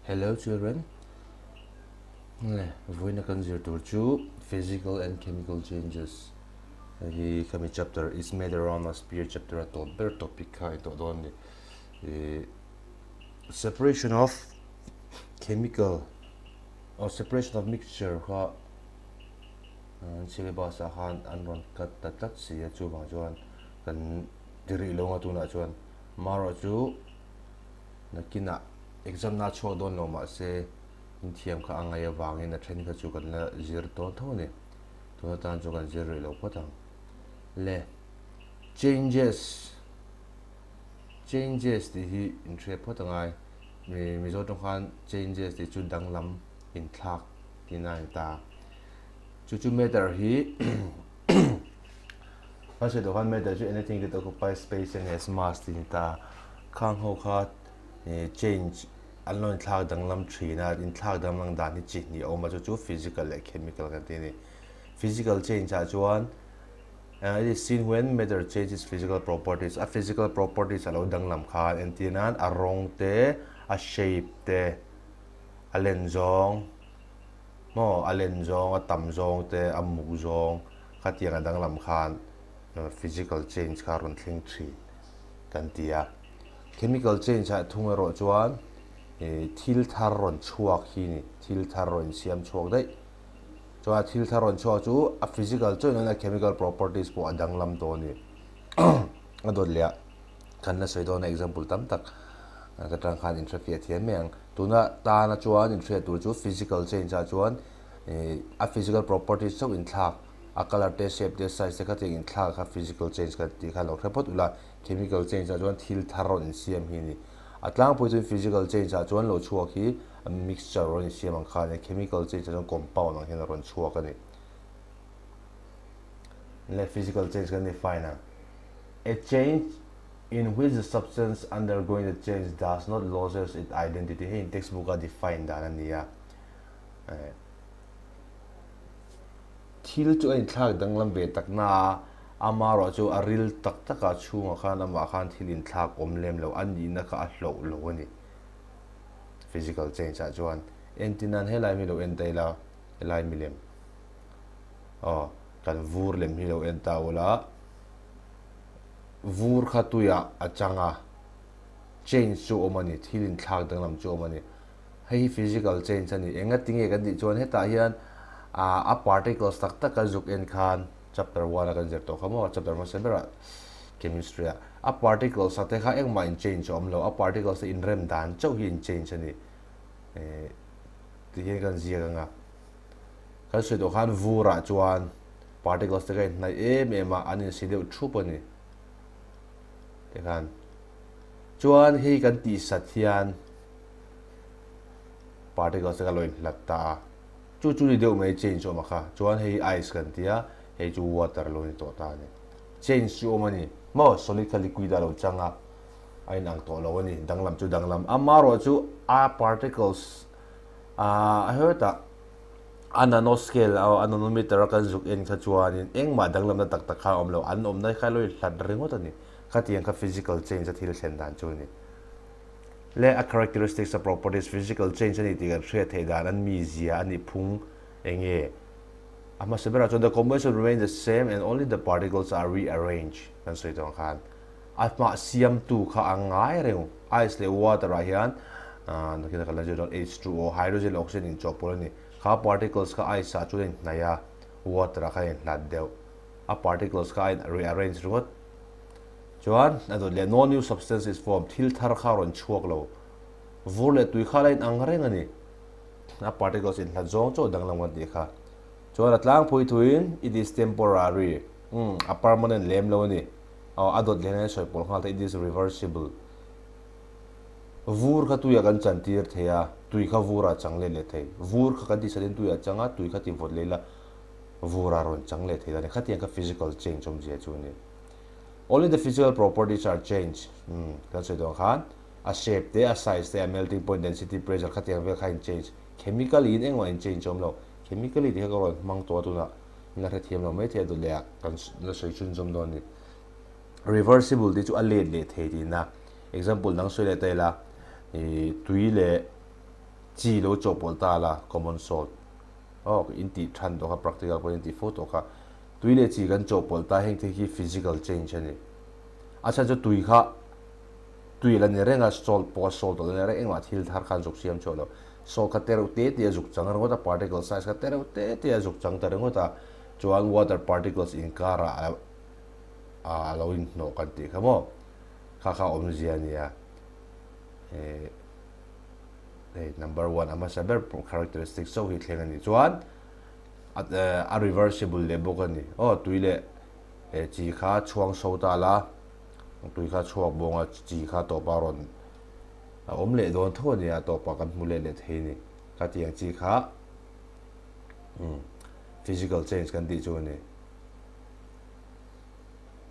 Hello children. Le, vawiina kan zir tur chu physical and chemical changes hei hi khami chapter is made around us peer chapter a tawp ber topic kha a tawh dawn a ni. Ih separation of chemical or separation of mixture kha an syllabus ah khan an rawn cut ta tlat si a chuvang chuan kan ti rih lo ang a tunah chuan marawh chu nakinah exam na chhuak dawn lo mahse inthiam kha a ngaih avangin a then kha chu kan la zir dawn tho a ni tun atan chuan kan zir rih lo phawt ang le changes changes tih hi inhriat phawt a ngai Mizo tawng khan changes tih chu danglam inthlak tihna a ni ta. Chu chu matter hi kan sawi tawh khan matter chu anything that occupies space and has mass tih a ni ta. Khang ho kha change an lo inthlak danglam thin a, inthlak danglam dan hi chi hnih a awm a, chu chu physical leh chemical kan ti a ni. Physical change ah chuan it is seen when matter changes physical properties, a physical properties a lo danglam khan entir nan a rawng te, a shape te, a len zawng maw a len zawng a tam zawng te a muk zawng khatiang a danglam khan physical change kha a rawn thleng thin kan ti a. Chemical change ah thung erawh chuan ih thil thar rawn chhuak hi a ni, thil thar rawn insiam chhuak daih. Chuan a thil thar rawn chhuak chu a physical chawi nana chemical properties pawh a danglam tawh a ni. A dawt leh ah kan la sawi dawn a example tam tak ka tang khan in hrefiah thiam mai ang. Tuna tana chuan in hriat tur chu physical change ah chuan ih a physical properties chauh inthlak a colour te shape te size te khatiang inthlak kha physical change kan tih kha lo hre phawt ula chemical change ah chuan thil thar rawn insiam hi a ni. A tlangpui chuan physical change ah chuan lo chhuak hi mixture rawn insiam ang kha a ni a, chemical change ah chuan compound ang hian a rawn chhuak a ni. Le physical change kan define ang. A change in which the substance undergoing the change does not loses its identity hei in textbook a define dan a ni a. Thil chu a inthlak danglam ve tak na a, amarawh chu a ril tak tak ah chhungah khan amah khan thil inthlak awm lem lo a nihna kha a hloh lo a ni. Physical change ah chuan entin-a'n helai mi lo en ta ila, helai milem aw kan vur lem hi lo en ta ula, vur kha tuiah a chang a, change chu awm a ni, thil inthlak danglam chu awm a ni. Hei hi physical change a ni. Enga tinge kan tih chuan hetah hian a particles tak tak kan zuk en khan chapter one a kan zir tawh kha maw chapter hmasa berah chemistry ah a particles ah te kha engmah in change a awm lo a particles te inrem dan chauh hi in change a ni ti hian kan ziak anga kan sawi tawh khan vur ah chuan particles te kha inhnaih em em a an insi deuh thup a ni tikhan chuan hei kan tih sat hian. Particles te kha lo inhlat ta a, chu chu ni deuh mai change awm a kha, chuan hei ice kan ti a, hei chu water lo ni tawh ta a ni. Change chu awm a ni maw, solid kha liquid ah lo chang a, a inang tawh lo a ni, danglam chu danglam. Amaherawh chu a particles ah hetah a nano scale a nanometer a kan zuk en kha chuanin engmah danglamna tak tak kha a awm lo, an awmna kha lo inhlat ringawt a ni. Khatiang kha physical change a thil thlen dan chu a ni. Leh a characteristics, a properties, physical change a ni tih kan hriat theih dan an mizia a nih phung eng nge? A hmasa berah chuan the composition remains the same and only the particles are rearranged kan sawi tawh ang khan a hmah siamtu kha a ngai reng ice leh water ah hian nakin a kan la zir dawn H2O hydrogen leh oxygen inchawhpawlh a ni kha particles kha ice ah chuan a inhnaih a water ah khan a inhlat deuh a particles kha a in rearrange ringawt. Chuan a dawt leh no new substance is formed, thil thar kha a rawn chhuak lo. Vur leh tui kha la inang reng a ni. A particles inhlat zawng chauh danglam kan tih kha. Chuan a tlangpui thuin it is temporary, umm a permanent lem lo a ni. Aw a dawt leh hian sawi pawlh nghal ta it is reversible. Vur kha tuiah kan chan tir thei a, tui kha vurah chang let leh thei. Vur kha kan tihsatin tuiah chang a, tui kha ti vawt leh ila vurah rawn chang leh thei ta a ni. Khatiang kha physical change awmzia chu a ni. Only the physical properties are changed, umm kan sawi dawn khan a shape te, a size te, a melting point, density, pressure khatiang vel kha in change. Chemically in engmah in change a awm lo. Chemically tih kha ka rawn hmang tawh a tunah min la hrethiam lo maithei a dawt leh ah kan la sawi chhunzawm dawn a ni. Reversible tih chu a let leh thei tihna. Example dang sawi leh ta ila, ih tui leh. Chi lo chawhpawlh ta la, common salt. Aw, in tih than tawh kha, practical pawhin in tih fo tawh kha. Tui leh chi kan chawhpawlh ta, heng thil khi physical change a ni. A chhan chu tui kha tui a la ni reng a, salt pawh a salt a la ni reng, engmah thil thar khan zuk siam chhuah lo. Salt kha te reuh te te a zuk chang ringawt a, particle size kha te reuh te te a zuk chang ta ringawt a, chuan water particles inkarah a lo inhnawh kan tih kha maw? Kha kha awmzia a nia. Hei number one a hmasa ber characteristic chauh hi thleng a nih chuan a reversible leh bawk a ni. Aw tui leh chi kha chhuang so ta la, tui kha chhuak bawng a chi kha tawpa rawn a awm leh dawn tho a nia tawpah kan hmu let leh thei a ni. Ka tih ang chi kha physical change kan tih chu a ni.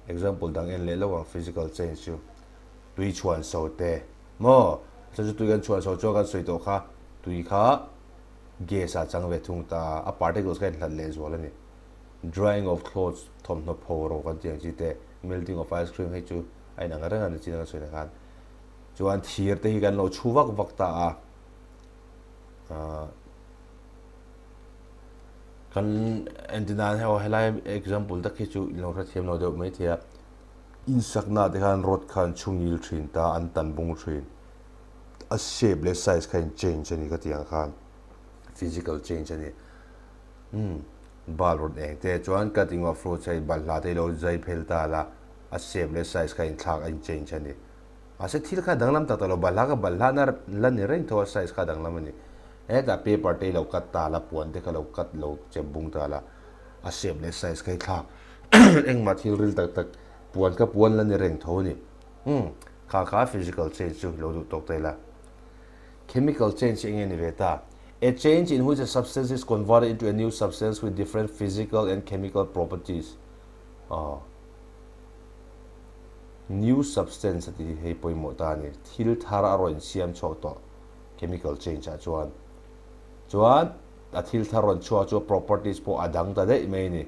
Example dang en leh lo ang physical change chu tui chhuan so te maw chuan chu tui kan chhuan so chuan kan sawi tawh kha tui kha gas ah chang ve thung ta a particles kha inhlat leh zual a ni drying of clothes thawmhnaw pho ro kan tih ang chi te melting of ice cream hei chu a inang reng a ni chin a kan sawi na khan chuan thir te hi kan lo chhu vak vak ta a ah. Kan entir nan hei helai example tak hi chu in lo hrethiam lo deuh maithei a, insakna te khan rod kha an chhungil thin ta an tan bung thin, a shape leh size kha in change a ni ka tih ang khan physical change a ni umm bulb rawn eng te chuan cutting of fruits hei balhla te ilo zai phel ta la a shape leh size kha inthlak a in change a ni. Mahse thil kha danglam tak tak lo, balhla kha balhla na la ni reng tho a, size kha danglam a ni. Hetah paper te hi lo cut ta la, puan te kha lo cut lo chep bung ta la, a shape leh size kha hi thlak engmah thil ril tak tak puan kha puan la ni reng tho a ni. Umm kha kha physical change chu lo duh tawk ta ila. Chemical change hi enge ni ve ta? A change in which a substance is converted into a new substance with different physical and chemical properties. Aw. New substance a tih hi hei pawimawh ta a ni. Thil thar a rawn siam chhuak tawh chemical change ah chuan. Chuan a thil thar rawn chhuak chu properties pawh a dang ta daih mai a ni.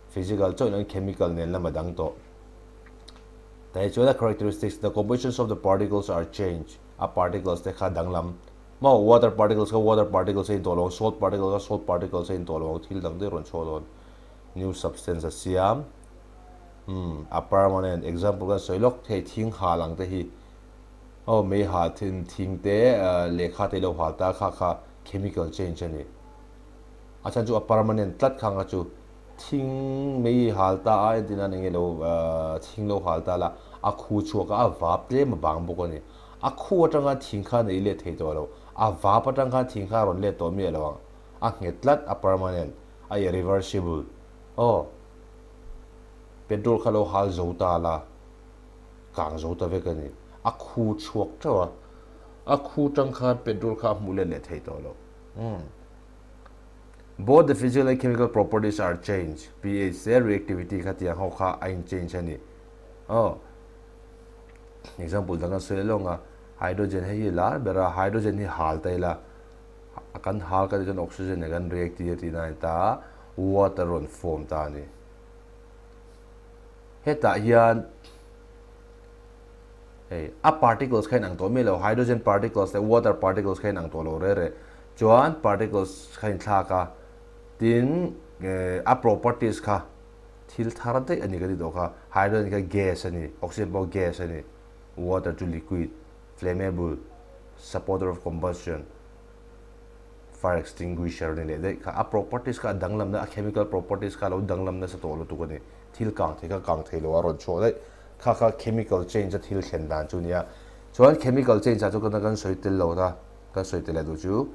Physical chauh in chemical nen lam a dang tawh. Tah chuan a characteristics, the compositions of the particles are changed. A particles te kha danglam. Maw water particles kha water particles a in tawh lo ang, salt particles kha salt particles a in tawh lo ang, thil dang daih rawn chhuak dawn. New substance a siam. Umm a permanent example kan sawi lawk thei thing hal ang te hi aw mei hal thin thing te lehkha te lo hal ta kha kha chemical change a ni a chhan chu a permanent tlat khang kha chu thing mei hal ta a entir nan enge lo thing lo hal ta la a khu chhuak a a vap tlem a bang bawk a ni a khu atanga thing kha nei let thei tawh lo a vap atang khan thing kha a rawn let tawh miah lo ang a nghet tlat a permanent a irreversible aw. Petrol kha lo hal zo ta la, kang zo ta vek a ni. A khu chhuak teuh a, a khu tang khan petrol kha a hmuh let leh thei tawh lo. Umm. Both the physical and chemical properties are changed, pH te reactivity kha tiang ho kha a in change a ni. Aw. Example dang kan sawi leh lawng a, hydrogen hei hi lar ber a, hydrogen hi hal ta ila, kan hal kan tih chuan oxygen nen kan react tir tihna a ni ta a, water rawn form ta a ni. Hetah hian hei a particles kha inang tawh miah lo, hydrogen particles leh water particles kha inang tawh lo re re. Chuan particles kha inthlak a, tin a properties kha thil thar daih a ni ka tih tawh kha. Hydrogen kha gas a ni, oxygen pawh gas a ni, water chu liquid, flammable, supporter of combustion. Fire extinguisher ni leh daih kha a properties kha a danglam na a chemical properties kha a lo danglam nasa tawh lutuk a ni. Thil kang thei kha kang thei lo a rawn chhuak daih. Kha kha chemical change a thil thlen dan chu a nia. Chuan chemical change ah chu kan kan sawi tel lo ta, kan sawi tel leh duh chu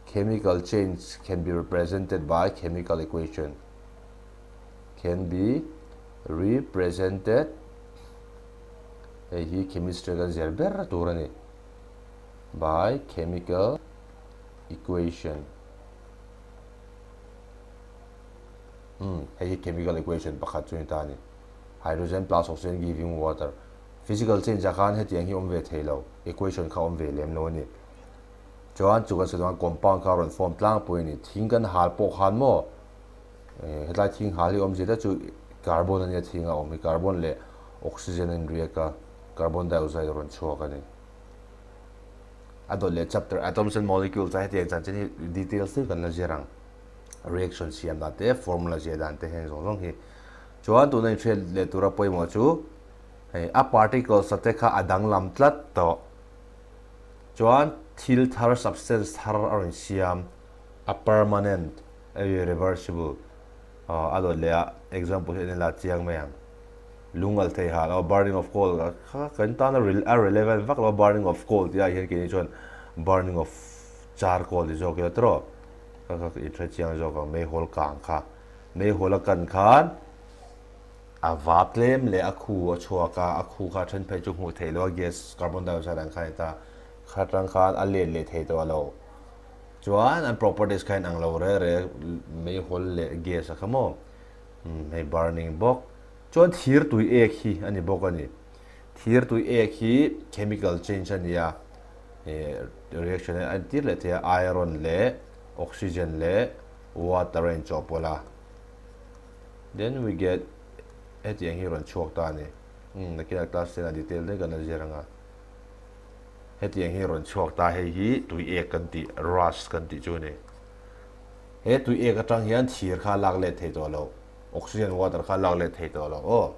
chemical change can be represented by chemical equation can be represented hei hi chemistry kan zir ber tur a ni. by chemical equation. Umm, hei hi chemical equation pakhat chu ni ta a ni. Hydrogen plus oxygen giving water. Physical change ah khan hetiang hi awm ve thei lo, equation kha awm ve lem lo a ni. Chuan chu kan sawi dawn compound kha rawn form tlangpui a ni. Thing kan hal pawh khan maw, hetlai thing hal hi awm zia chu carbon a nia thing a awm hi, carbon leh oxygen a inriak a, carbon dioxide a rawn chhuak a ni. A dawt leh chapter Atoms and Molecules ah hetiang chanchin hi details deuh kan la zir ang. Reaction siam dan te, formula ziah dan te heng zawng zawng hi. Chuan tuna inhriat leh tura pawimawh chu hei a particles a te kha a danglam tlat tawh. Chuan thil thar substance thar a rawn siam a permanent, irreversible a dawt leh a example hi an la chiang mai ang. Lung al thei hal aw burning of coal kha kan tan a relevant vak lo a burning of coal tih ah hian keini chuan burning of charcoal ti zawk ila tawh kha kha in hre chiang zawk ang meihawl kang kha meihawl a kan khan a va tlem leh a khu a chhuak a a khu kha then phei chu hmuh theih loh a gas carbon dioxide ang kha a ni ta kha tang khan a let leh thei tawh lo chuan an properties kha a inang lo re re meihawl leh gas a kha maw hei burning bawk. Chuan thir tui ek hi a ni bawk a ni. Thir tui ek hi chemical change a ni a, reaction a entir leh thei a, iron leh oxygen leh water a inchawhpawlh a. Then we get hetiang hi rawn chhuak ta a ni. Umm nakinah class ten a detail daih kan la zir ang a. Hetiang hi rawn chhuak ta hei hi tui ek kan tih rust kan tih chu a ni. He tui ek atang hian thir kha a lak let thei tawh lo. Oxygen water kha lak let thei tawh lo aw.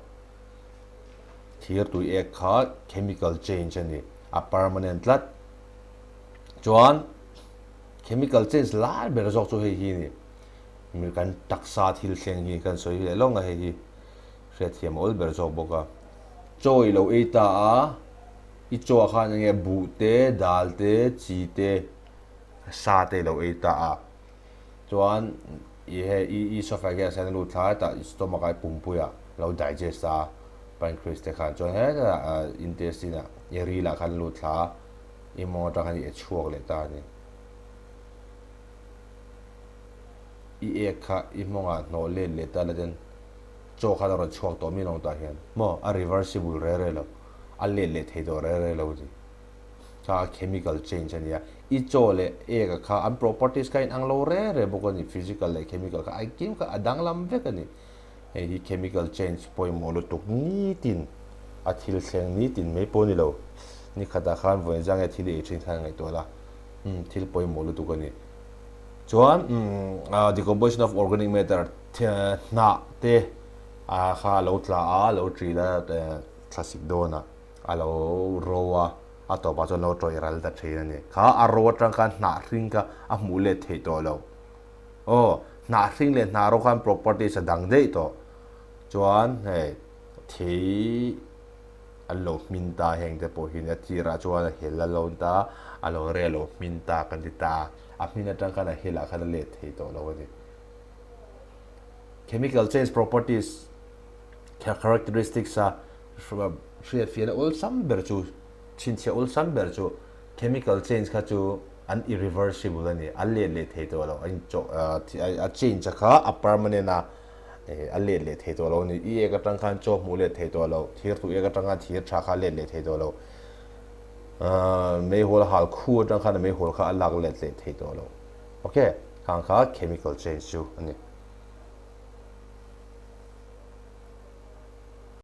Thir tui ek kha chemical change a ni, a permanent tlat. Chuan chemical change lai ber zawk chu hei hi a ni. Mi kan taksa thil thleng hi kan sawi leh lawng a hei hi hriatthiam a awl ber zawk bawk a. Chaw i lo ei ta a, i chaw ah khan enge buh te, dal te, chi te, sa te i lo ei ta a. Chuan i he i esophagus hian a lut thla hetah i stomach ah i pumpui ah lo digest a pancreas te khan chuan hetah intestine ah i ril ah khan a lut thla a i mawng atang khan i e chhuak leh ta a ni. I ek kha i mawng ah hnawh let leh ta la ten chaw khan a rawn chhuak tawh mi lawng tah hian maw a reversible re re lo a let leh thei tawh re re lo a ni. Kha chemical change a nia. I chaw leh egg a kha an properties kha inang lo re re bawk a ni. Physical leh chemical kha engkim kha a danglam vek a ni. Hei hi chemical change pawimawh lutuk nitin a thil thleng nitin mai pawh a ni lo. Ni khatah khan vawiin zang nge thil i ei thin khan ngaihtuah la. Umm thil pawimawh lutuk a ni. Chuan umm decomposition of organic matter hnah te kha a lo tla a, a lo ṭil a thlasik dawn a. A lo ro a, a tawpah chuan lo tawih ral ta thin a ni. Kha a ro atang khan hnah hring kha a hmuh let theih tawh lo. Aw, hnah hring leh hnah ro khan properties a dang daih tawh. Chuan hei thei an lo hmin ta heng te pawh hi a tirah chuan a hel a lo ta, a lo rei a lo hmin ta kan ti ta a, a hmin atang khan a helah khan a let thei tawh lo a ni. Chemical change properties characteristics a Hriatfiahna awlsam ber chu, chhinchhiah awlsam ber chu chemical change kha chu an irreversible a ni, a let leh thei tawh lo, a inchawh a change a kha a permanent a, a let leh thei tawh lo a ni. I ek atang khan chaw hmuh let thei tawh lo, thir tu ek atang khan thir tha kha a let leh thei tawh lo, meihawl hal khu atang khan meihawl kha a lak let leh thei tawh lo. Okay, khang kha chemical change chu a ni.